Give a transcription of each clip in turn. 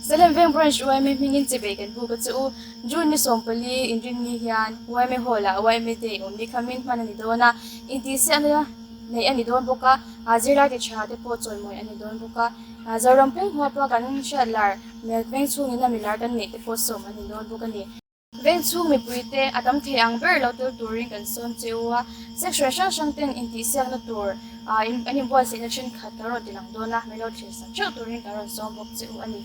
Salem Veng Branch yma hmingin chibei kan buk a che u. June ni 14 inrinni hian yma Hall-ah yma Day awm ni khamin hman a ni dawn a, intihsiahna neih a ni dawn bawk a, zirlai ti tha te pawh chawimawi a ni dawn bawk a. Zoram pum huapa kan hriat lar Veng chhungin a milar kan neih te pawh sawm a ni dawn bawk a ni. Veng chhung mipuite a tam thei ang ber lo tel turin kan sawn che u a, section hrang hrang ten intihsiakna tur an inbuatsaihna thenkhat kan rawn tilang dawn a, min lo thlir sak theuh turin kan rawn sawm bawk che u a ni.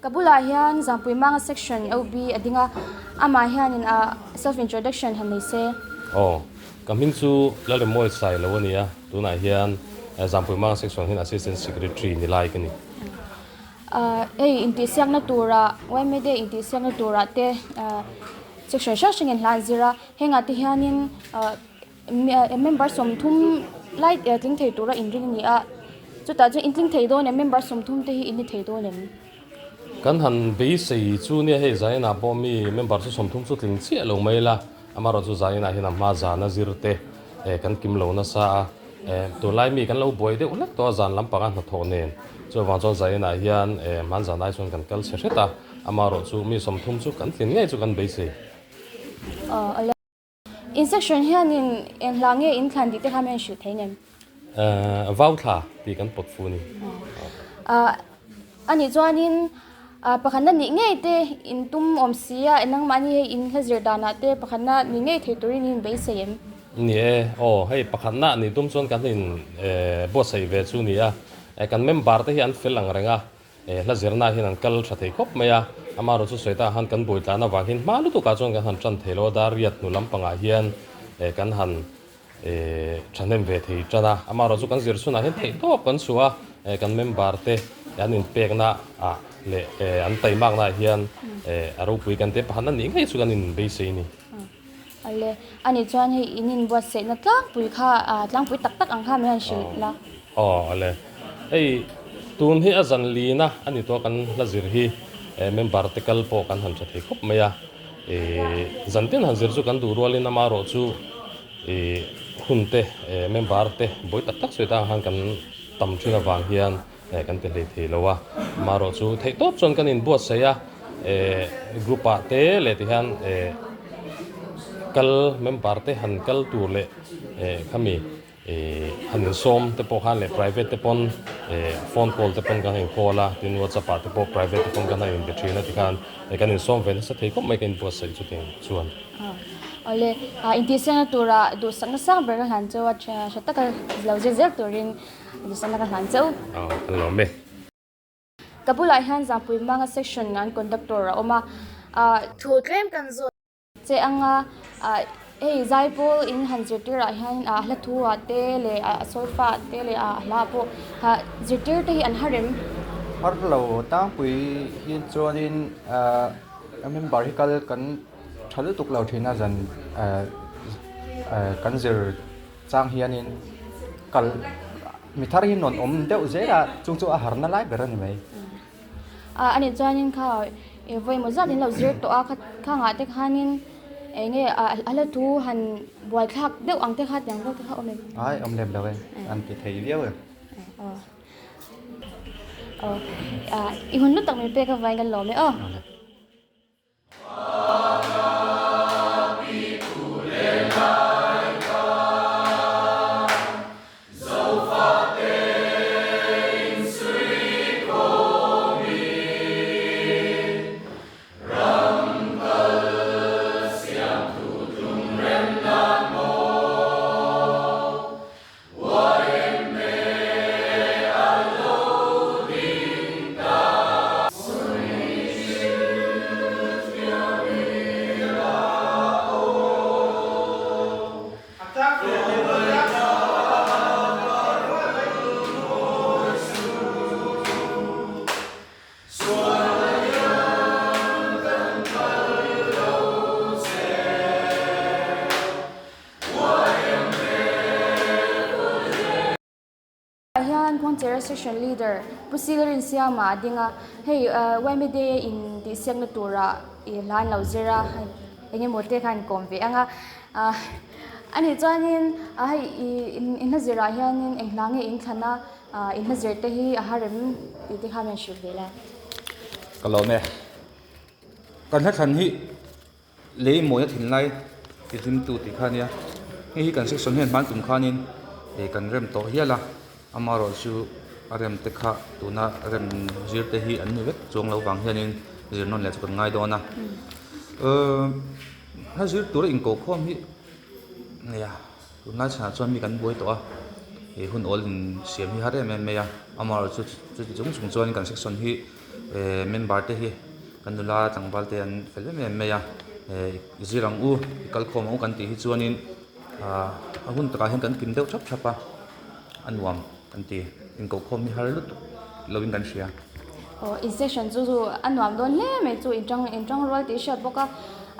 Ka bulah hian Zampui Manga Section OB a ding a, amah hianin a self introduction han nei se. Aw, ka hming chu Lalremawi Sailo a ni a, tunah hian Zampui Manga Section hian Assistant Secretary ni lai ka ni. Hei intihsiakna turah yma Day intihsiakna turah te section hrang hrangin hla an zir a, hengah te hianin Member 30 lai tling thei tura inring a ni a, chutah chuan intling thei dawn em? Member 30 te hi in ni thei dawn em? Kan han beisei chu nia hei Zainah pawh mi member chu 30 chu tling chiah lo mai la, amaherawhchu Zainah hian a hma zana zir te kan kim lo nasa a, tunlai mi kan lo buai deuh hlek tawh a zan lampanga hnathawh nen, chuvang chuan Zainah hian hman zan ai chuan kan kal chhe hret a, amaherawhchu mi 30 chu kan tlin ngei chu kan beisei. In section hianin eng hla nge in thlan tih te kha min hrilh thei nem? Vau thla tih kan pawt fu ni. A nih chuanin pakhatna nih ngei te in tum awm si a, nangmahni hei in hla zir danah te pakhatna nih ngei thei turin in beisei em? Ni e, aw hei pakhatna nih tum chuan kan in buatsaih ve chu ni a, kan member te hi an fel ang reng a, He hla zirna hian an kal tha thei khawp mai a, amaherawhchu sawi ta han kan buai tlan avang hian hma lutukah chuan kan han tan thei lo a, dar riat hnu lampangah hian kan han thahnem ve thei tan a, amaherawhchu kan zir chhunah hian theih tawp kan chhuah a, kan member te an inpekna ah leh an taimakna ah hian a ropui kan te pakhat a nih ngei chu kan inbeisei a ni. Ale, ani chuan hei in inbuatsaihna tlangpui kha, tlangpui tak tak ang kha min han hrilh la. Aw, ale. Hei tun hi a zan lina a ni tawh kan hla zir hi member te kal pawh kan han tha thei khawp mai a. Zan tin han zir chu kan duh rualin amaherawh chu hun te member te buai tak tak sawi ta ang khan kan tam thin avang hian kan ti hlei thei lo a. Amaherawh chu theih tawp chuan kan inbuatsaih a, group ah te leh tihian kal member te han kal tur leh khami han insawm te pawh khan leh private te pawn phone call te pawn kan han call a, tin whatsapp ah te pawh private te pawn kan han inbe thin a tikhan kan insawm ve nasa thei khawp mai ka inbuatsaih chutiang chuan. Awle, intihsiakna tura duhsakna sang ber ka hlan cheu a, tha taka lo zir zel turin duhsakna ka hlan cheu. Aw, kan lawm e. Ka bulah hian Zampui Manga section an conductor a awm a. Thu tlem kan zawt. Che anga hei Zaipawl in han zirtir ah hian a hla thu ah te leh a solfa ah te leh a hla ah pawh zirtir te hi an har em? Har lo tlangpui hi chuanin a member hi kal kan tha lutuk lo thin a zan kan zir chang hianin kal mi thar hi rawn awm deuh zel a chung chu a harna lai ber a ni mai. A anih chuanin kha vawi maw zat in lo zir tawh a khangah te khanin eng nge a hla thu han buai thlak deuh ang te kha tiang vel te kha awm em? Ai awm lem lo e an ti thei viau e. Aw i hun lutak min pek avangin kan lawm e aw. Khuangchera Section Leader Pu Silarin Siama a ding a, hei yma Day a in tihsiakna turah i hla an lo zir a, hei eng emaw te kha an kawm ve ang a, a nih chuanin hei i hla zirah hianin eng hla nge in thlan a, i hla zir te hi a har em tih te kha min hrilh ve la. Ka lawm e. Kan hla thlan hi Lei mawina thinlai ti hlimtu tih kha a nia, hei hi kan section hian hman tum khanin ih kan rem tawh hial a, amaherawh chu a rem te kha tuna rem zir te hi an ni vek chuang lo vang hianin zir nawn leh chu kan ngai dawn a, uhh hla zir tura inkoh khawm hi nia tunlai chhanah chuan mi kan buai tawh a, ih hun awl in siam hi har em em mai a, amaherawh chu chuti chung chung chuan kan section hi. Eh member te hi kan nula tlangval te an fel em em mai a eh zir ang u i kal khawm ang u kan tih hi chuanin ah a hun takah hian kan kim deuh thap thap a a nuam kan ti inkoh khawm hi har lutuk lovin kan hria. Aw in section chu chu a nuam dawn hle mai chu in tang in tang rual tih hriat bawk a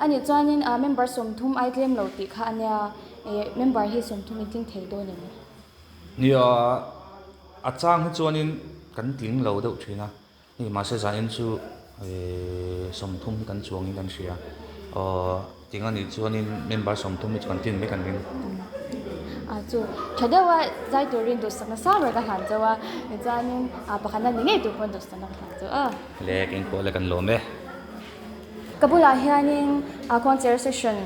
anih chuanin ah member 30 ai tlem lo tih kha ania eh member hi 30 in tling thei dawn em? Nia. A chang hi chuanin kan tling lo deuh thin a, hei mahse zanin chu 30 hi kan chuangin kan hria, aw ting anih chuanin member 30 hi chu kan tlin mai kan ring. A chu tha deuh a zai turin duhsakna sang ber ka hlan chauh a, tichuanin pakhatna ni ngei tur pawn duhsakna ka hlan chauh a. Le keng pawh le kan lawm e. Ka bulah hianin concert session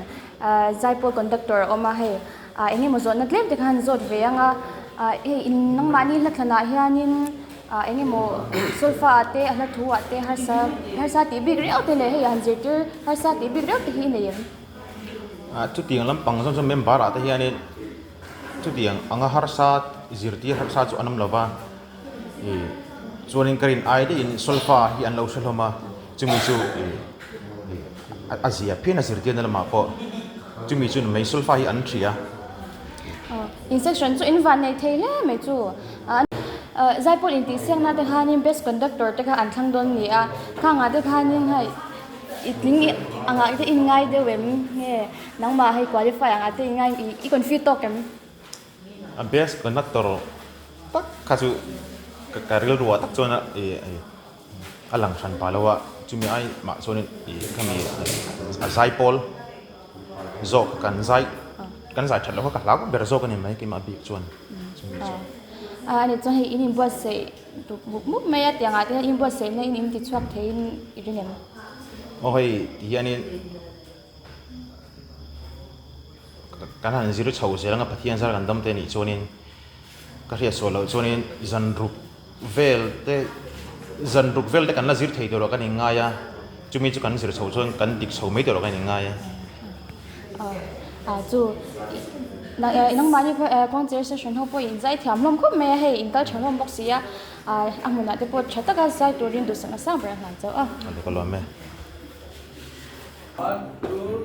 zaipawl conductor a awm a hei. Ah eng emaw zawhna tlem te khan zawt ve ang a, ah hei in nangmahni hla thlanah hianin ah eng emaw solfa ah te a hla thu ah te harsa harsa tih bik riau te leh hei han zirtir harsa tih bik riau te hi i nei em? Ah chutiang lampang zawng zawng member ah te hianin chutiang anga harsa zirtir harsa chu an awm lo va, ih chuanin ka rin ai daihin solfa hi an lo hre hlawm a chumi chu ih a zia phian a zirtirna lamah pawh chumi chu mai solfa hi an hria. In section chu in van nei thei hle mai chu zaipawl intihsiakna te khanin best conductor te kha an thlang dawn ni a khangah te khanin hei i tling angah te in ngai deuh em nge nangmah hei qualify angah te in ngai i confuse tawk em? A best conductor tak kha chu ka rilruah tak chuan i a lang hran pah lo a, chumi ai mah chuanin ih khami a zaipawl zawk kan zai kan zai that loh kha ka hlau ber zawk a ni mai keimah bik chuan chumi chu. A ani chuan hei in inbuatsaih duk mup mup mai a tiangah te hian inbuatsaihna in in tichhuak theiin i ring em? Aw hei ti hianin kan han zir chho zel anga Pathian zar kan dam te anih chuanin Ka hriat sual loh chuanin zan ruk vel te zan ruk vel te kan la zir thei tur ah kan inngai a, chumi chu kan zir chho chuan kan dik chho mai tur ah kan inngai a. Ah chu nangmahni concert session ho pawh in zai thiam hlawm khawp mai a, hei in kal tha hlawm bawk si a, a hmunah te pawh tha taka zai turin duhsakna sang ber a hlan chauh a. Ka lawm e. One, two,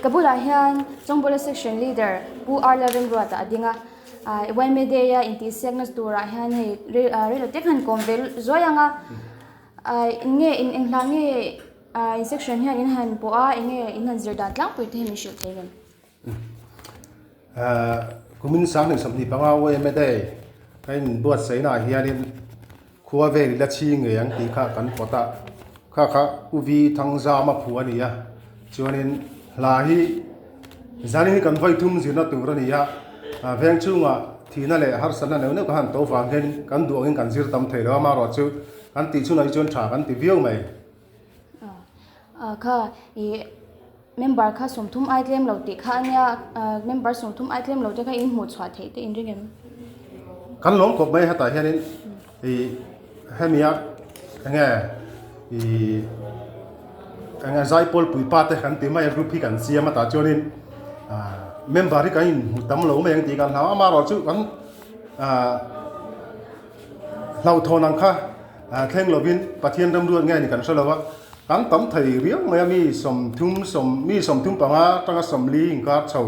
Ka bulah hian Chawngbawla Section Leader Pu Arla Remruata a ding a, yma Day a intihsiakna turah hian hei rei lo te khan kawm ve zuai ang a, eng nge eng hla nge in section hian in han pawh a eng nge in han zir dan tlangpui te hi min hrilh thei em? Kumin 2025 yma Day ka inbuatsaihnaah hianin. Khua vel i la chhing ngei ang tih kha kan pawt a, kha kha U Vi Thangzama phu a ni a, chuanin hla hi zanin hi kan vawi thum zirna tur a ni a, veng chhungah thihna leh harsatna neuh neuh ka han to vang hian kan duh angin kan zir tam thei lo a, amaherawhchu kan tih chhunah hi chuan tha kan ti viau mai. Kha i member kha 30 ai tlem lo tih kha a nia, member 30 ai tlem lo te kha in hmuh chhuah theih te in ring em? Kan lawm khawp mai hetah hianin i hemia enge i enge zaipawl puipa te kan ti mai a group hi kan siam a tah chuanin member hi kan inhmu tam lo mai ang tih kan hlau a, amaherawhchu kan Hlauhthawn ang kha thleng lovin Pathian ramruat nge ni kan hre lo a, kan tam thei riau mai a, mi 30 sawm mi 35 atanga 40 inkar chho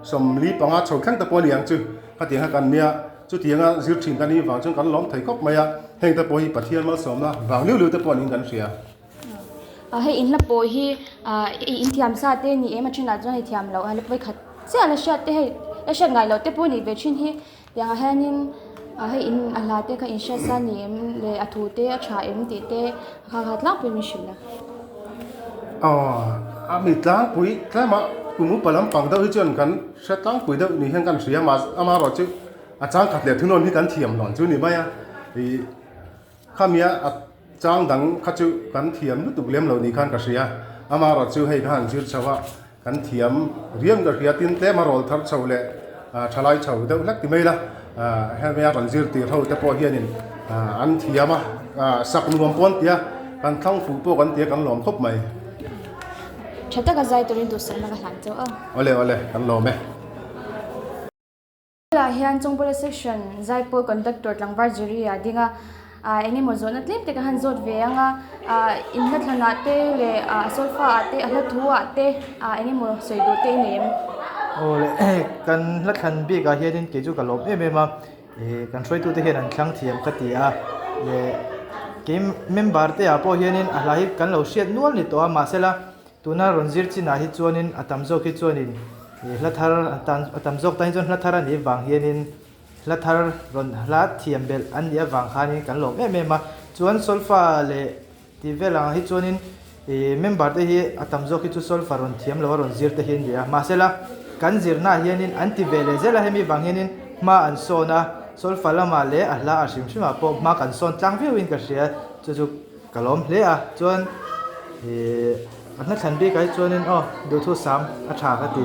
45 chho thleng te pawh a ni ang chu khatiang kha kan nia, chutianga zir thin kan nih vang chuan kan lawm thei khawp mai a, heng te pawh hi Pathian malsawmna vang liu liu te pawh niin kan hria. Hei in hla pawh hi i inthiam sa te ni em a thinah chuan i thiam loh a la vawikhat chiah la hriat te hei la hriat ngai loh te pawh nih ve thin hi. Tiangah hianin hei in a hla te kha in hriat sa ni em leh a thu te a tha em tih te kha kha tlangpui min hrilh a. Aw a mi tlangpui tlema kum upa lampang deuh hi chuan kan hre tlangpui deuh ni hian kan hria a amaherawh chu a changkhat leh thunawn hi kan thiam hlawn chu ni mai a ih Khamia a chang dang kha chu kan thiam lutuk lem lo ni khan ka hria. Amaherawh chu hei kha han zir chho a, kan thiam riam ka hria tin tlem a rawl thar chho leh thalai chho deuh hlek ti mai la. Hemia rawn zir tir ho te pawh hianin an thiam a, sak nuam pawh an ti a, kan thlang fuh pawh kan ti a, kan lawm khawp mai. Tha taka zai turin duhsakna ka hlan chauh a. Awle awle, kan lawm e. Helaiah hian Chawngpawla Section Zaipawl Conductor tlangval Jerry a ding a, ah eng emaw zawhna tlem te ka han zawt ve ang a, ah in hla thlanah te leh ah solfa ah te a hla thu ah te ah eng emaw sawi duh te i nei em? Aw le kan hla thlan bikah hianin kei chu ka lawm em em a, ih kan hruaitute hian an thlang thiam ka ti a, leh kei member te ah pawh hianin a hla hi kan lo hriat nual ni tawh a mahsela Tuna rawn zir chinah hi chuanin a tam zawk hi chuanin ih hla thar a tan a tam zawk tan hi chuan hla thar a nih vang hianin hla thar rawn hla thiam belh an nih avang khanin kan lawm em em a. Chuan solfa leh tih vel angah hi chuanin ih member te hi a tam zawk hi chu solfa rawn thiam lo a rawn zir te hi an ni a. Mahsela kan zirnaah hianin an ti ve leh zel a, hemi vang hianin hma an sawn a, solfa lamah leh a hla a hrim hrimah pawh hma kan sawn tlang viauin ka hria chu chu. Ka lawm hle a, chuan ih a hla thlan bikah hi chuanin aw duhthu sam a tha ka ti.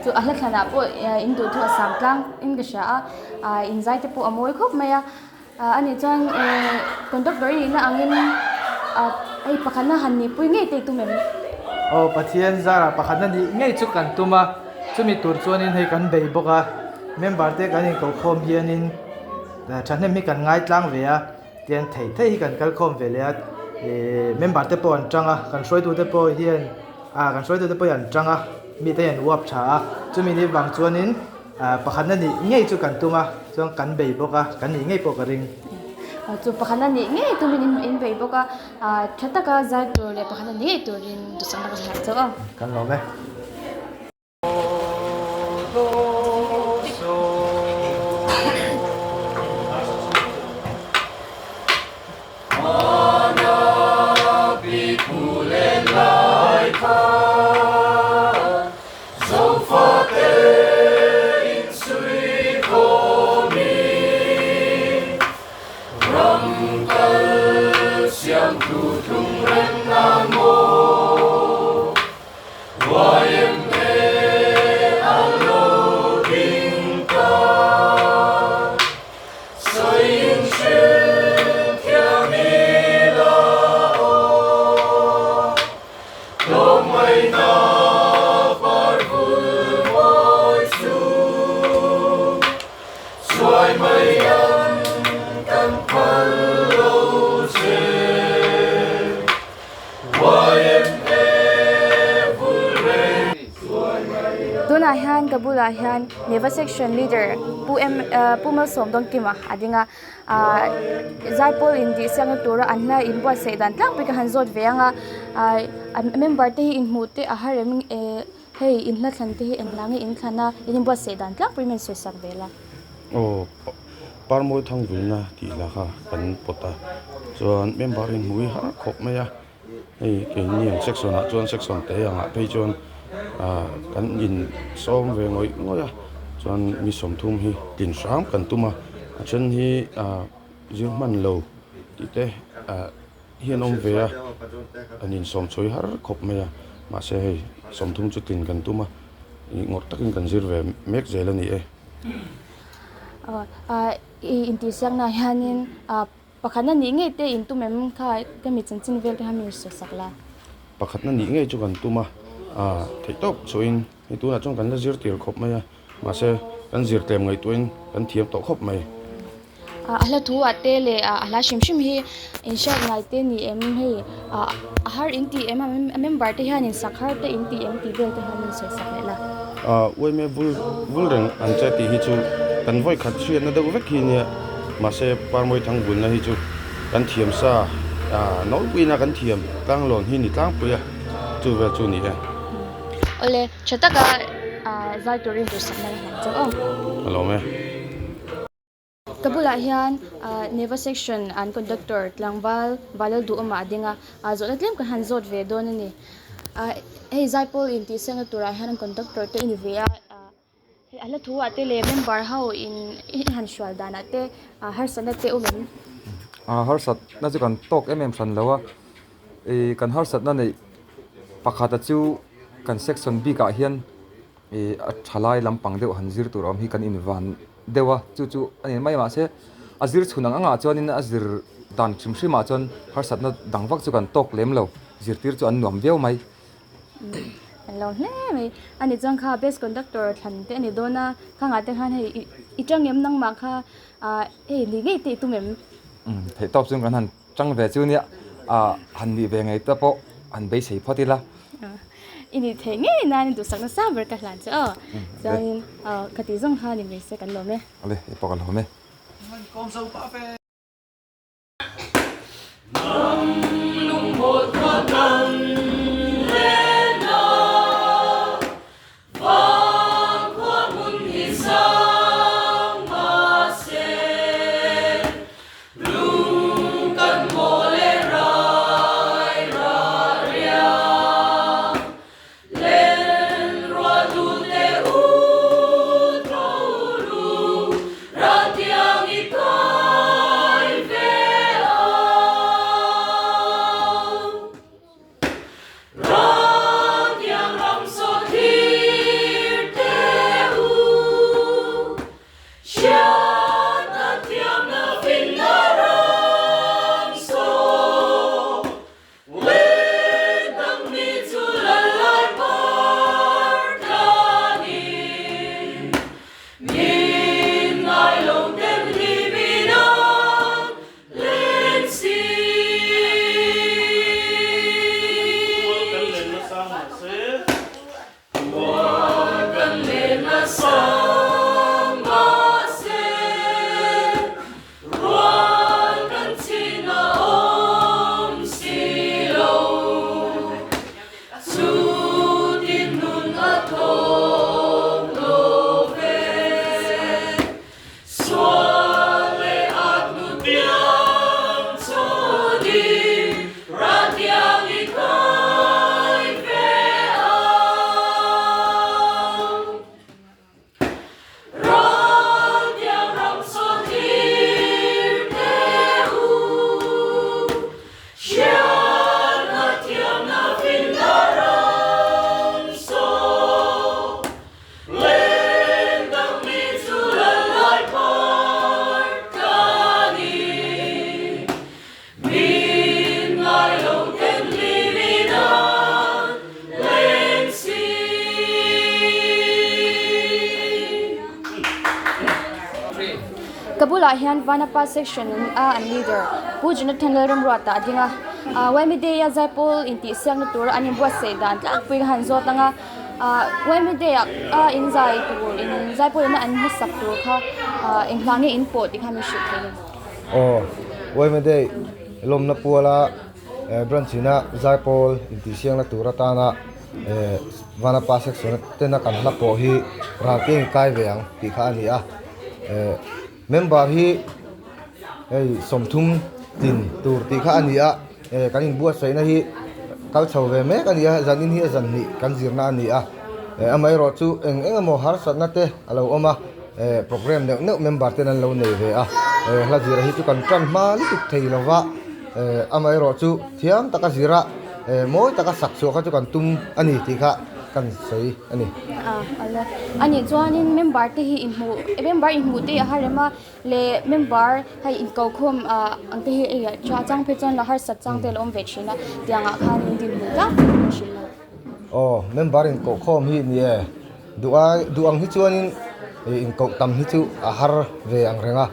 Chu a hla thlanah pawh in duhthu a sam tlang in ka hria a, ah in zai te pawh a mawi khawp mai a, ah anih chuan ih conductor i nihna angin ah hei pakhatna han nihpui ngei te i tum em? Aw Pathian zarah pakhatna nih ngei chu kan tum a, chumi tur chuanin hei kan bei bawk a, member te kan inkohkhawm hianin thahnem hi kan ngai tlang ve a. Tian theih theih hi kan kal khawm ve leh a, ih member te pawh an tang a, kan hruaitu te pawh hian ah kan hruaitu te pawh hi an tang a, mite hi an uap tha a, chumi ni vang chuanin ah pakhatna nih ngei chu kan tum a, chuan kan bei bawk a, kan nih ngei pawh ka ring. Chu pakhatna nih ngei tumin in bei bawk a, ah tha taka zai tur leh pakhatna nih ngei turin duhsakna ka hriat chauh a. Kan lawm e. Tunah hian ka bulah hian Neva section leader Pu em Pu Malsawm Dawngkima a ding a ahh zaipawl intih siamna tura an hla inbuatsaih dan tlangpui ka han zawt ve ang a ahh an member te hi inhmuh te a har em eh hei in hla thlan te hi eng hla nge in thlan a in inbuatsaih dan tlangpui min sawi sak ve la. Aw. Parmawi Thangvulna tih hla kha kan pawt a chuan member in hmui har khawp mai a hei keini ang section ah chuan section te angah phei chuan ah kan in sawm ve ngawih ngawih a chuan mi sawmthum hi tlin hram kan tum a a then hi ah zir hman lo tih te ah hi an awm ve a an insawm chhawi har khawp mai a mahse hei sawmthum chu tlin kan tum a ih ngawrh takin kan zir ve mek zel a ni e. Aw i intihsiakna ah hianin pakhatna nih ngei te in tum em kha ka mi chanchin vel te kha mi sawi sak la. Pakhatna nih ngei chu kan tum a theih tawp chhuahin hei tunah chuan kan la zir tir khawp mai a. Mahse, kan zir tlem ngaihtuahin kan thiam tawh khawp mai. A hla thu ah te leh a hla hrim hrim hi inhriat ngai te ni em hei a har in tih em a member te hian in sak har te in tih em tih vel te hian min sawi sak leh la. Uaime vul vul reng ang che tih hi chu kan vawi khat hriatna deuh vek hi nia. Mahse, Parmawi Thangbulna hi chu kan thiam sa nawlpuiin a kan thiam tlanglawn hi ni tlangpui a, chu vel chu ni e. Awle, tha taka zai turin duhsakna ka hlan chauh aw. Ka lawm e. Ka bulah hian Neva section an conductor tlangval Valal Duhawma a ding a, zawhna tlem kan han zawt ve dawn a ni. Hei zaipawl intihsiakna turah hian an conductor te i ni ve a, hei a hla thu ah te leh member ho in i han hrual danah te harsatna te awm em? Harsatna chu kan tawk em em hran lo a, ih kan harsatna neih pakhata chu kan section bikah hian ih a thalai lampang deuh han zir tur awm hi kan invan deuh a chu chu a ni mai mahse a zir chhun ang angah chuanin a zir dan hrim hrimah chuan harsatna dang vak chu kan tawk lem lo zirtir chu an nuam viau mai. An lo hle mai a ni chuan kha best conductor thlan te a ni dawn a khangah te khan hei i tang em nangmah kha ah hei ni ngei te i tum em? Theihtawp chuan kan han Chang ve chu nia, han nih ve ngei te pawh han beisei phawt ila. I nih theih ngei nan i duhsakna sang ber ka hlan che aw. Chuanin ka tih zawng kha ni mai se kan lawm e. Ale, i pawh ka lawm e. Ka bulah hian Vanapa section a an leader Pu Jonathan Lalramruata a ding a, Yma Day a zaipawl intihsiakna tura an inbuatsaih dan tlangpui ka han zawt ang a. Ah Yma Day ah a in zai tur in zai pawh ina an hmasak tur kha ah eng hla nge in pawh tih kha min hrilh thei em? Aw Yma Day lawmna puala eh branch ina zai pawl intihsiakna tur atana eh Vanapa section tena kan hla pawh hi ralkeng kai ve ang tih kha a ni a eh. Member hi hei 30 tlin tur tih kha a ni a, kan inbuatsaihna hi kal chho ve mek a ni a, zanin hi a zan hnih kan zirna a ni a, amaherawh chu eng eng emaw harsatna te a lo awm a, programme neuh neuh member ten an lo nei ve a, hla zira hi chu kan tan hma lutuk thei lo va, amaherawh chu thiam taka zira mawi taka sak chhuah kha chu kan tum a ni tih kha kan sawi a ni. A nih chuanin member te hi inhmuh member inhmuh te a harem a leh member hei inkokhawm ang te hi ei a tha chang phei chuan la harsat chang te a lo awm ve thin a tiangah khan min dinhmun tlang pui a hrilh a. Aw member inkohkhawm hi ni e duh ai duh ang hi chuanin inkoh tam hi chu a har ve ang reng a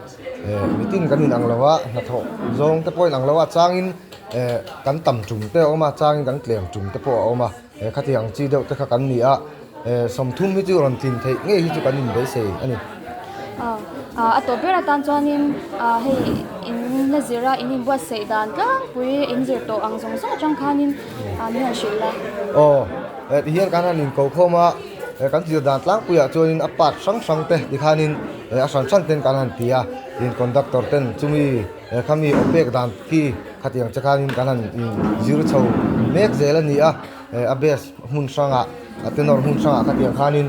mitin kan inang lo a hnathawh zawng te pawh a inang lo a changin kan tam tum te a awm a changin kan tlem tum te pawh a awm a. He khati ang chi deuh te kha kan ni a, 30 hi chu rawn tlin theih ngei hi chu kan inbeisei a ni. A tawp ber atan chuanin hei in la zir a, in inbuatsaih dan tlangpui in zir tawh ang zawng zawng atang khanin min han hrilh la. Aw, tihian kan han inkokhawm a, kan zir dan tlangpuiah chuanin a part hrang hrang te tikhanin a hran hran ten kan han ti a, tin conductor ten chumi khami aw pek dan khi Khatiang che khanin kan han zir chho mek zel a ni a, a bass hmun hrangah a tenor hmun hrangah khatiang khanin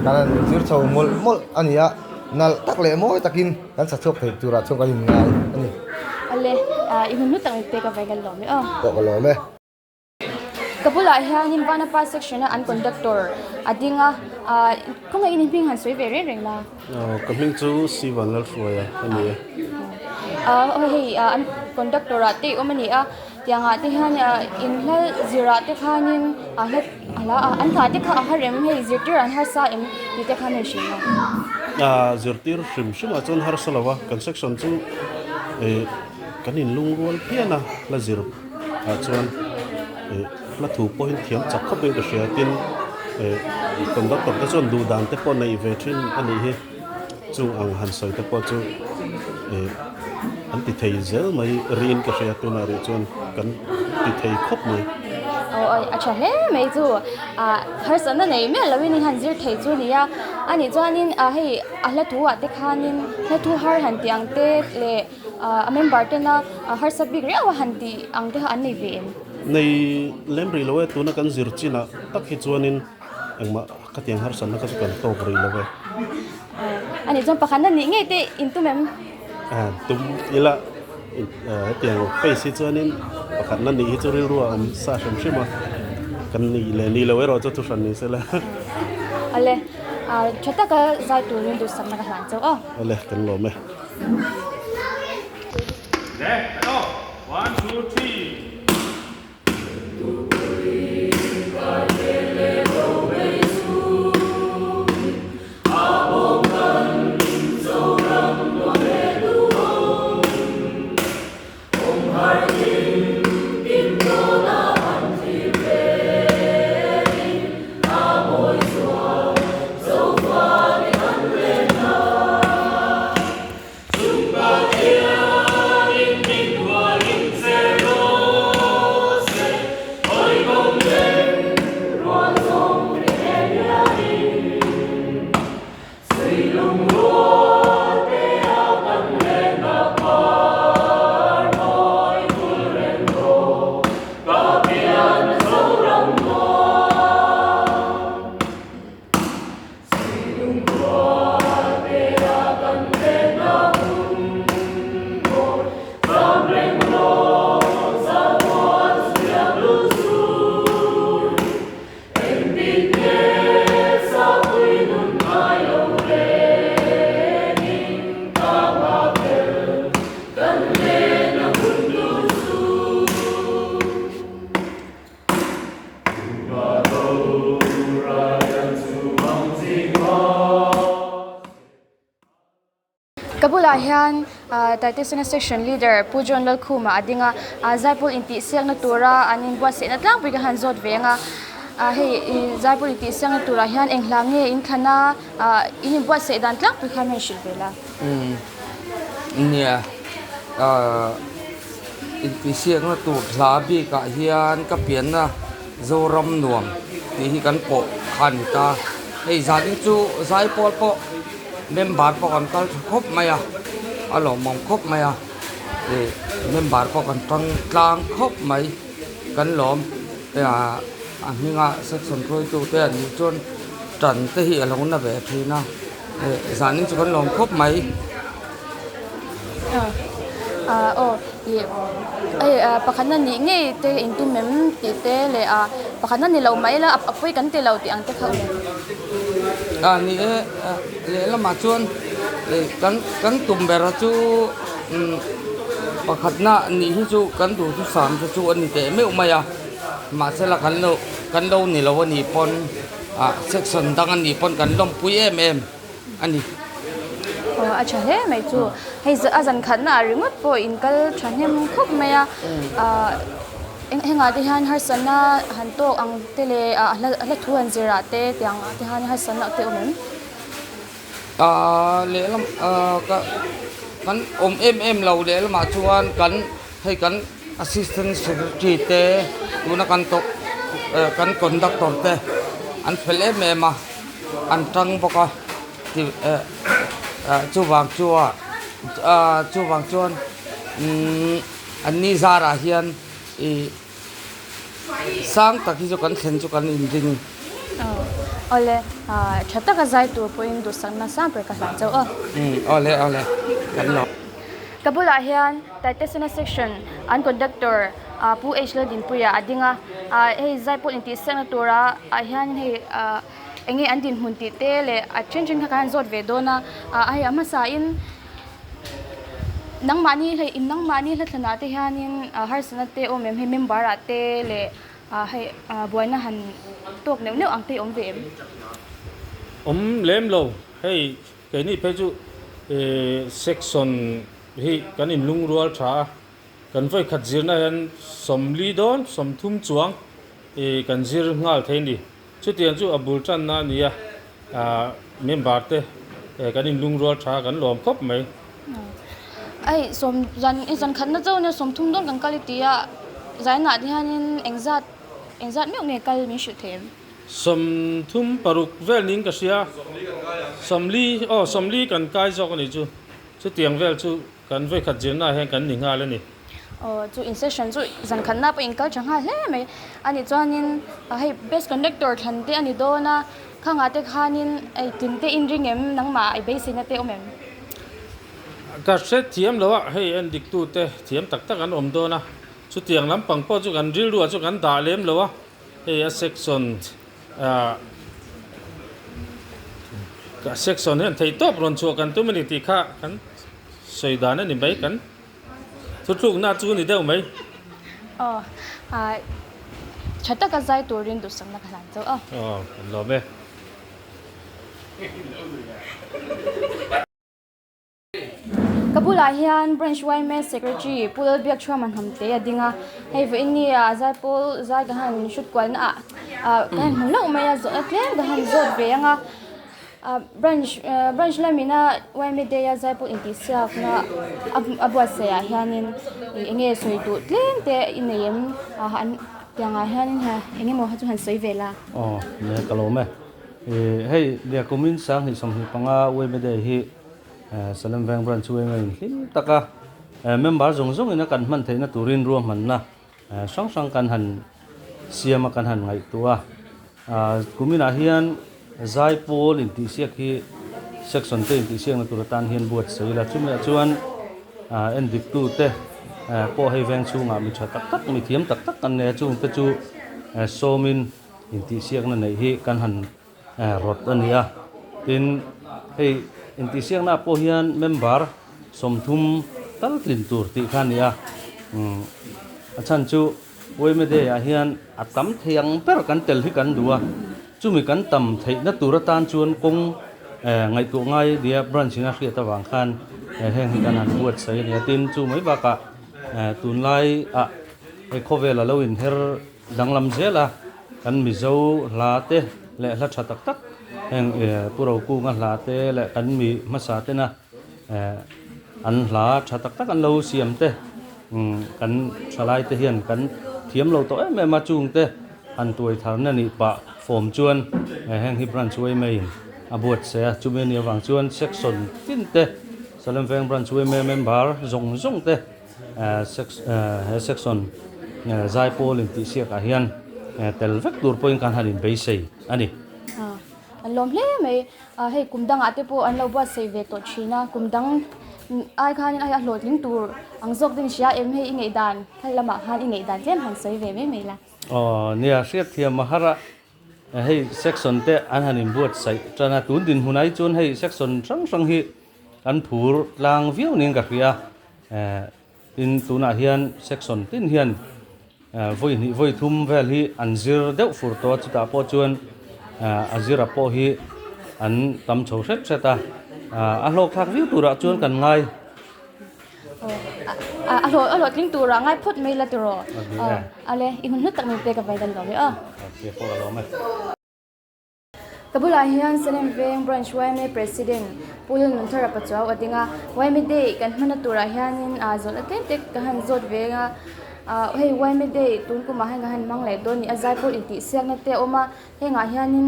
kan han zir chho mawlh mawlh a ni a, nalh tak leh mawi takin kan sa chhuak thei turah chuan kan inngai a ni. Ale, i hun hlu tak in pek avangin kan lawm e aw. Pawh ka lawm e. Ka bulah hianin Vanapa section a an conductor a ding a, khawngaih in i hming han sawi ve reng reng la. Ka hming chu Sivan Lalhruaia a ni e. Aw hei an conductor ah te i awm a ni a, tiangah te hian in hla zirah te khanin a hla a an hla te kha a har em hei zirtir an harsa em tih te khan a inhrilh a. Zirtir hrim hrimah chuan harsa lo a, kan section chu kan inlungrual phian a hla zir. Ah chuan eh hla thu pawhin thiam chak khawp in ka hria tin eh conductor te chuan duh dan te pawh neih ve thin a nih hi chung ang han sawi te pawh chu eh an ti thei zel mai riin ka hria tunah rih chuan kan ti thei khawp mai. Aw awi a tha hle mai chu ah harsatna nei miah lo in han zir thei chu nia a nih chuanin ah hei a hla thu ah te khanin hla thu har han tih ang te leh A member tena harsa bik riau a han tih ang te kha an nei ve em? Nei lem rih lo e, tuna kan zir chinah tak hi chuanin engmah khatiang harsatna kha chu kan tawk rih lo e. A nih chuan pakhatna nih ngei te in tum em? Tum ila hetiang face hi chuanin pakhatna nih hi chu rilru a awm sa hrim hrim a, kan nih leh nih loh erawh chu thuhran ni sela. Awle, tha taka zai turin duhsakna ka hlan chauh a. Awle, kan lawm e. Ka bulah hian Taitesena section leader Pu John Lalkhuma a ding a, Zaipawl intihsiakna tura an inbuatsaihna tlangpui ka han zawt ve ang a, hei Zaipawl intihsiakna turah hian eng hla nge in thlan a, in inbuatsaih dan tlangpui kha min hrilh ve la. Nia, intihsiakna tur hla bikah hian ka pianna Zoram nuam tih hi kan pawh kha a ni ta. Hei zanin chu Zaipawl pawh member pawh kan kal tha khawp mai a. a lawmawm khawp mai a ih member pawh kan tang tlang khawp mai kan lawm ah a hminga section hruaitu te an nih chuan tan te hi a lo na ve thin a ih zanin chu kan lawm khawp mai. Ah aw ih hei ah pakhatna nih ngei te intum em tih te leh ah pakhatna ni lo mah ila a pawi kan ti lo tih ang te kha awm. Ah ni e lehlamah chuan ih kan kan tum ber chu umm pakhatna nih hi chu kan duhthusam te chu a ni teh meuh mai a mahsela kan lo kan lo ni lo a nih pawn ah section dang a nih pawn kan lawmpui em em. a ni. Aw a tha hle mai chu. Hei a zan khatna ah ringawt pawh in kal thahnem khawp mai a. Ahh hengah te hian harsatna han tawk ang te leh a hla thu han zir ah te tiang ah te hian harsatna te awm em? Ahh lehlam ahh ka kan awm em em lo lehlamah chuan kan hei kan assistant secretary te tuna kan tawh kan conductor te an fel em em a. an tang bawk a ti eh ah chuvang chuan ah chuvang chuan imm an ni zarah hian ih sang tak hi chu kan thlen chu kan inring. Aw awle ah tha taka zai tur pawhin duhsakna sang ber ka hlan chauh a. Umm awle awle kan lo. Ka bulah hian Taitesena section an conductor ah Pu H Laldinpuia a ding a ah hei zai pawh intihsiakna tura ah hian hei ah eng nge an dinhmun tih te leh a then then kha kan han zawt ve dawn a ah hei a hmasa in nangmahni hei in nangmahni hla thlanah te hianin ah harsatna te awm em hei member ah te leh ah hei ah buaina han tawk neuh neuh ang te awm ve em? Awm lem lo hei keini phei chu section hi kan inlungrual tha a kan vawikhat zirna hian 40 dawn 30 chuang kan zir nghal thei a ni. Chutiang chu a bul tanna a ni a, member te kan inlungrual tha kan lawm khawp mai. Hei sawm zan i zan khatna chauh nia 30 dawn kan kal i ti a, zainah te hianin engzat engzat meuh nge kal min hrilh thei em? 36 vel niin ka hria, 40 aw 40 kan kai zawk a nih chu, chutiang vel chu Kan vawikhat zirna ah hian kan ni nghal a ni. Aw chu in session chu zan khatna pawh in kal tha nghal hle mai a nih chuanin hei best conductor thlan te a ni dawn a, khangah te khanin hei tlin te in ring em nangmah i beiseina te awm em? Ka hre thiam lo a, hei en dik tu te thiam tak tak an awm dawn a, chutiang lampang pawh chu kan rilru ah chu kan dah lem lo a, hei a section ah section hian theihtawp rawn chhuah kan tum a ni tih kha kan Sawi dan a ni mai kan thutlukna chu ni deuh mai. Aw ah tha taka zai turin duhsakna ka hlan chauh a. Aw kan lawm e. Ka bulah hian Branch yma Secretary Pu Lalbiakchhuama Hnamte a ding a, hei vawiin ni ah zaipawl zai ka han hrut kualna ah ah ka han hmu hlauh mai a, zawhna tlem ka han zawt ve ang a. Branch branch lamina yma day a zaipawl intihsiakna a buatsaih ah hianin eng nge sawi duh tlem te i nei em an tiangah hianin eng emaw kha chu han sawi ve la. Aw nia ka lawm e. Ih hei Liakumin 2025 yma day hi Salem Veng branch yma in hlim taka member zawng zawngin a kan hman theihna turin ruahmanna hrang hrang kan han siam a kan han ngaihtuah a kuminah hian zaipawl intihsiak hi section te intihsiakna tur atan hian buatsaih ila chumi ah chuan en dik tu te pawh hei veng chhungah mi tha tak tak mi thiam tak tak kan nei a chung te chu sawmin intihsiakna neih hi kan han rawt a ni a tin hei intihsiakna ah pawh hian member 30 tal tlin tur tih kha a ni a umm a chhan chu yma day ah hian a tam thei ang ber kan tel hi kan duh a chumi kan tam theihna tur atan chuan kawng eh ngaihtuah ngai nia branch in a hriat avang khan heng hi kan han buatsaih a ni a tin chu mai bakah eh tunlai ah hei khawvel a lo inher Danglam zela kan Mizo hla te leh hla tha tak tak heng Pu Rokunga hla te leh kan mi hmasa tena an hla tha tak tak an lo siam te kan thalai te hian kan thiam lo tawh em em a chung te han tuai tharna nih pah fawm chuan heng hi branch yma in a buatsaih a chumi anih avang chuan section tin te. Salem Veng Branch yma member zawng zawng te he section zaipawl intihsiak ah hian tel vek tur pawhin kan han inbeisei a ni. An lawm hle mai. Hei kum dangah te pawh an lo buatsaih ve tawh thin a, kum dang ai khanin a hlawhtling tur ang zawk ding hria em hei i ngaihdan hal lamah khan i ngaihdan tlem han sawi ve mai mai la. Aw nia hriatthiam a har a, hei section te an han inbuatsaih tan a, tun dinhmun ai chuan hei section hrang hrang hi an phur tlang viau niin ka hria a, tin tunah hian section tin hian Vawi hnih vawi thum vel hi an zir deuh fur tawh a, chutah pawh chuan a zira pawh hi an tam chho hret hret a, a hlawk thlak viau turah chuan kan ngai. A hlawh a hlawhtling turah ngai phawt mai la tiraw? Ale i hun hlu tak min pek avai kan lawm e aw. Pawh ka lawm e. Ka bulah hian Salem Veng Branch yma President Pu Lalnunthara Pachuau a ding a, yma Day kan hmana turah hianin zawhna tlem te ka han zawt ve a, hei yma Day tun kumah hian ka han hmang leh dawn ni a, zaipawl intihsiakna te a awm a, hengah hianin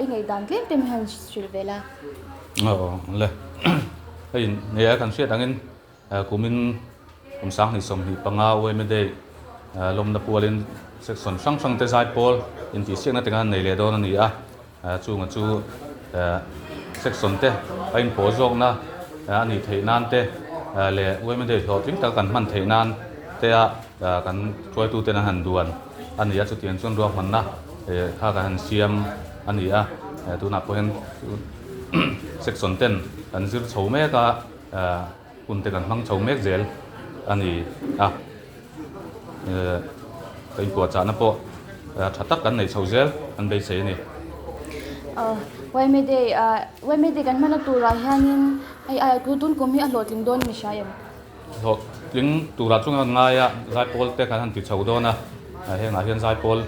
i ngaihdan tlem te min han hrilh ve la. Aw le, hei nia kan hriat angin Kumin kum 2025 yma Day lawmna pualin section hrang hrang te zaipawl intihsiakna te khan nei leh dawn a ni a, chunga chu section te a inpawl zawkna a nih theih nan te leh yma Day hlawhtling taka kan hman theih nan te a kan hruaitu ten an han duan a ni a, chutiang chuan ruahmanna kha kan han siam a ni a, tunah pawh hian section ten kan zir chho mek a. Hun te kan hmang chho mek zel a ni a, ka inpuahchahna pawh tha tak kan nei chho zel an beisei a ni. Yma Day, Yma Day kan hmana turah hianin hei tun kum hi a hlawhtling dawn ni hria em? Hlawhtling turah chu kan ngai a, zaipawl te kan han ti chho dawn a, hengah hian zaipawl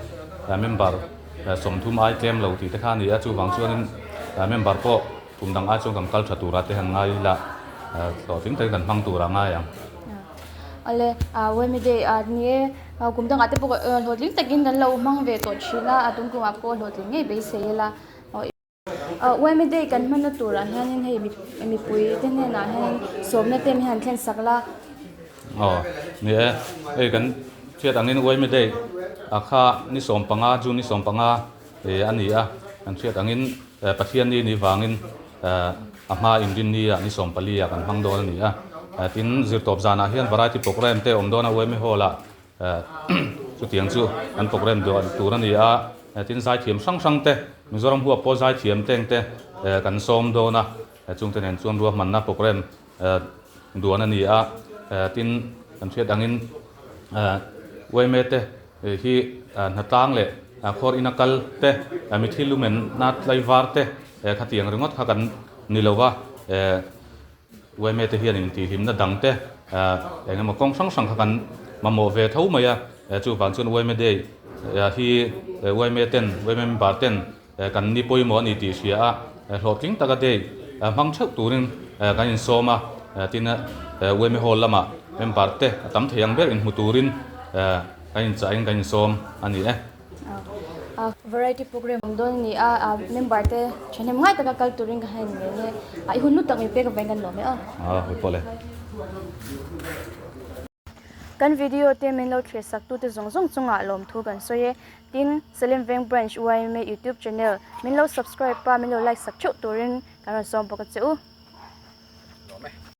member 30 ai tlem lo tih te kha a ni a, chuvang chuanin member pawh Kum dang ai chuan kan kal tha tura te han ngai ila, hlawhtling takin kan hmang tura ngai ang. Awle, Yma Day a ni e, kum dangah te pawh hlawhtling takin kan lo hmang ve tawh thin a, a tum kumah pawh hlawhtling ngei beisei ila. Yma Day kan hmanna turah hianin hei mipui te hnenah hianin sawmna te min han thlen sak la. Aw, ni e, hei kan hriat angin Yma Day a kha ni 15, June ni 15 a ni a, kan hriat angin Pathian ni ni vangin a hma inrinni ah ni 14 ah kan hmang dawn a ni a. Tin, zirtawp zanah hian variety programme te a awm dawn a, yma hall ah chutiang chu an programme duah tur a ni a. Tin, zaithiam hrang hrang te, Mizoram huap pawh zaithiam teng te kan sawm dawn a, chungte nen chuan ruahmanna programme duan a ni a. Tin, kan hriat angin yma te hi hnatlang leh khawr ina kal te, mithi lumen na tlaivar te khatiang ringawt kha kan ni lo va, yma te hian intihhlimna dang te eng emaw kawng hrang hrang kha kan mamawh ve tho mai a, chuvang chuan yma day hi yma ten, yma member ten kan ni pawimawh a ni tih hria a, hlawhtling taka day hmang theuh turin kan insawm a, tin yma hall lamah member te a tam thei ang ber inhmu turin kan inchahin kan insawm a ni e. Variety program awm dawn a ni a, member te thahnem ngai taka kal turin ka han inmen e, i hun hlu tak min pek avangin kan lawm e aw. Hawi pawh le. Kan video te min lo thlir sak tute zawng zawng chungah lawmthu kan sawi e. Tin, Salem Veng Branch yma YouTube channel min lo subscribe a, min lo like sak theuh turin kan rawn sawm bawk a che u. Lawm e.